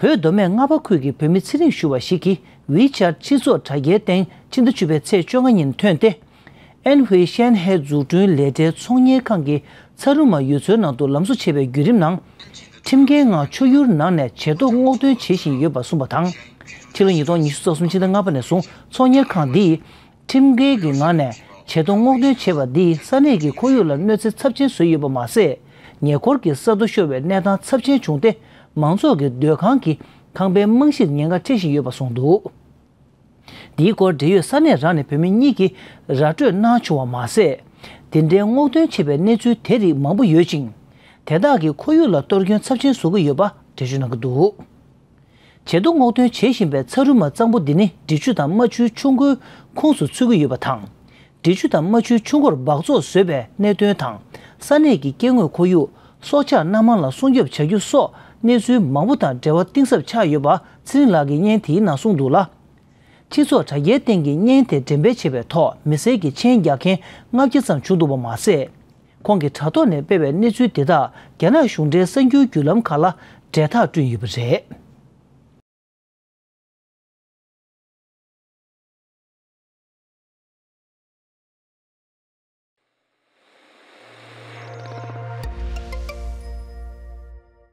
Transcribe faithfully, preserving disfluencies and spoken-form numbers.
བོད་མདོ་སྨད་རྔ་པ་ཁུལ་གྱི་བོད་མི་ཚེ་རིང་ཞུ་བ་ཞིག་གིས་ཝི་ཆར་སྤྱི་ཚོགས་དྲ་རྒྱའི་སྟེང་ཕྱི་ཟླ་བཅུ་པའི་ཚེས་བཅོ་ལྔ་ཉིན་ཐོན་ཏེ། ཨན་ཧུའེ་ཤན་ཧེ་འཛུགས་སྐྲུན་ལས་གྲྭའི་ཚོང་གཉེར་ཁང་གི་ཚ་རུ་མ་ཡུལ་ཚོའི་ནང་དུ་ལམ་བཟོ་བྱེད་པའི་བརྒྱུད་རིམ་ནང་། ཁྲིམས་འགལ་ངང་ཆུ་ཡུར་ནང་ནས་བྱེ་ཏོ་སྔོག་འདོན་བྱེད་བཞིན་ཡོད་པ་གསུངས་པ་དང་། ཕྱི་ལོ་ཉིས་སྟོང་ཉི་ཤུ་རྩ་གསུམ་ཕྱི་ཟླ་ལྔ་པ་ནས་བཟུང་ཚོང་གཉེར་ཁང་འདིས། ཁྲིམས་འགལ་གྱི་ངང་ནས་བྱེ་ཏོ་སྔོག་འདོན་བྱས་པ་འདིས་ས་གནས་ཀྱི་ཁོར་ཡུག་ལ་གནོད་འཚེ་ཚབས་ཆེན་བཟོས་ཡོད་པ་མ་ཟད། ཉེ་འཁོར་གྱི་ས་རྡོ་ཤོར་བའི་གནས་སྟངས་ཚབས་ཆེན་བྱུང་སྟེ། མང་ཚོགས་ཀྱི་སྡོད་ཁང་གི་ཁང་པའི་རྨང་གཞིར་ཉེན་ཁ་འཕྲད་བཞིན་ཡོད་པ་གསུངས་འདུག། འདིའི་སྐོར་འབྲེལ་ཡོད་ས་གནས་རང་ནས་བོད་མི་གཉིས་ཀྱིས་ར་སྤྲོད་གནང་བྱུང་བ་མ་ཟད། དེ་འདྲའི་སྔོག་འདོན་བྱས་པའི་གནས་ཚུལ་དེ་རིགས་མང་པོ་ཡོད་ཅིང་། དེ་དག་གིས་ཁོར་ཡུག་ལ་གཏོར་སྐྱོན་ཚབས་ཆེན་བཟོ་གི་ཡོད་པ་འགྲེལ་བརྗོད་གནང་གི་འདུག། བྱེ་རྡོ་སྔོག་འདོན་བྱེད་བཞིན་པའི་ཚ་རུ་མ་གཙང་པོ་འདི་ནི་འབྲི་ཆུ་དང་རྨ་ཆུའི་ཆུ་མགོའི་ཁོངས་སུ་ཚུད་ཀྱི་ཡོད་པ་དང་། འབྲི་ཆུ་དང་རྨ་ཆུའི་ཆུ་མགོར་སྦགས་བཙོག་བཟོས་པའི་གནད་དོན་དང་། ས་གནས་ཀྱི་སྐྱེ་དངོས་ཁོར་ཡུག་སྲོག་ཆགས་སྣ་མང་ལ་སྲུང་སྐྱོབ་བྱ་རྒྱུ་སོགས་གནས་ཚུལ་མང་པོ་དང་འབྲེལ་བ་གཏིང་ཟབ་ཆགས་ཡོད་པ་ཚེ་རིང་ལགས་ཀྱིས་བརྙན་དེའི་ནང་གསུངས་འདུག་ལ། སྤྱི་ཚོགས་དྲ་རྒྱའི་སྟེང་གི་བརྙན་དེ་འགྲེམས་སྤེལ་བྱས་པའི་ཐོག་མི་སེར་གྱིས་མཆན་རྒྱག་མཁན་ལྔ་བརྒྱ་ཙམ་བྱུང་འདུག་པ་མ་ཟད། ཁོང་གིས་དྲ་ཐོག་ནས་སྤེལ་བའི་གནས་ཚུལ་དེ་དག་རྒྱ་ནག་གཞུང་འབྲེལ་གསར་འགྱུར་བརྒྱུད་ལམ་ཁག་ལ་འབྲེལ་ཐག་བསྐྲུན་ཡོད་པ་རེད།